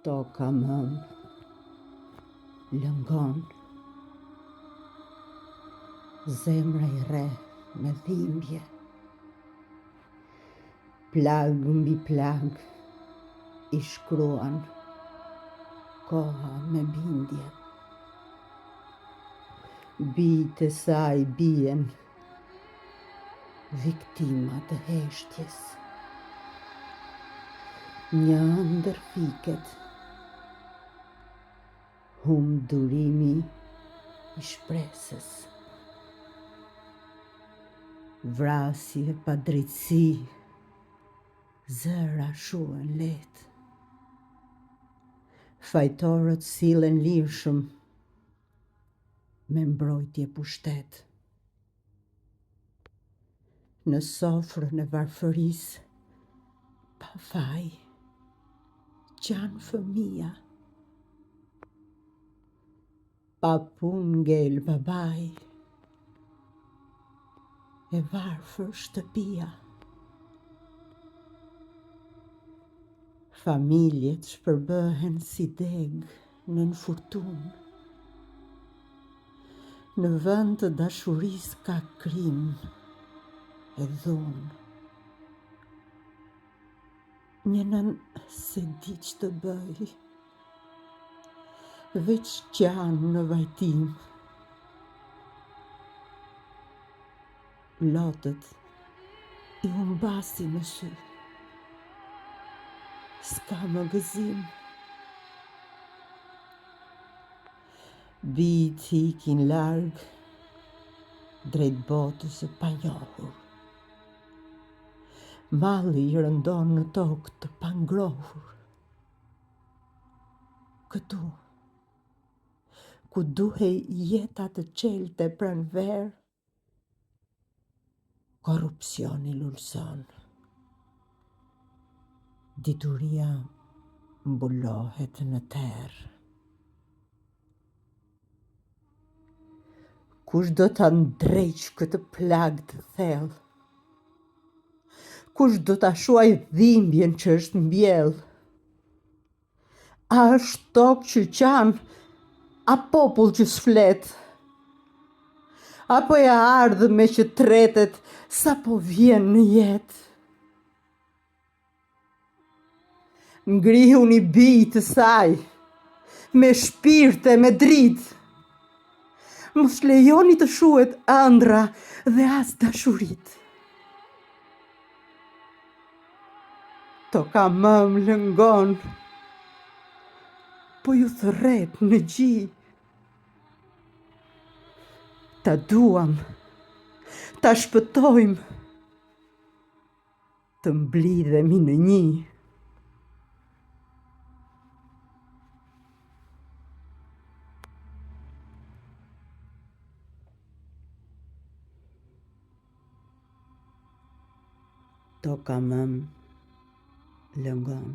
Toka mëmë lëngon, zemra i rreh me dhimbje. Plagë mbi plagë i shkruan koha me bindje. Bijtë e saj bien viktima të heshtjes. Një ëndërr fiket, humb durimi i shpresës. Vrasje padrejtësi, zëra shuhen lehtë. Fajtorët sillen lirshëm me mbrojtje pushtet. Në sofrën e varfërisë, pa faj, qan fëmija. Pa punë ngel babai, e varfër shtëpia. Familjet shpërbëhen si degë nën furtunë. Në vend të dashurisë ka krim e dhunë. Një nënë s'e di ç'të bëjë, veç qan në vajtim. Lotët i humbasin në sy. S'ka më gëzim. Bijtë ikin larg drejt botës së panjohur. Malli i rëndon në tokë të pangrohur. Këtu, ku duhej jeta të çelte pranverë, Korrupsioni lulëzon. Dituria mbulohet në terr. Kush do ta ndreqë këtë plagë të thellë? Kush do ta shuajë dhimbjen që është mbjellë? A është tokë që qan, a popull që s'flet? Apo e ardhme që tretet sapo vjen në jetë? Ngrihuni bij të saj, me shpirt e me dritë. Mos lejoni të shuhet ëndrra dhe as dashuritë. Toka mëmë lëngon, po ju thërret në gji. Ta duam, ta shpëtojmë, të mblidhemi në një. Toka mëmë lëngon.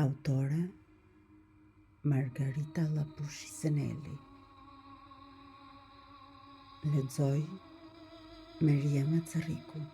Autore Margarita Llapushi Zeneli Lexoi Merieme Cërriku.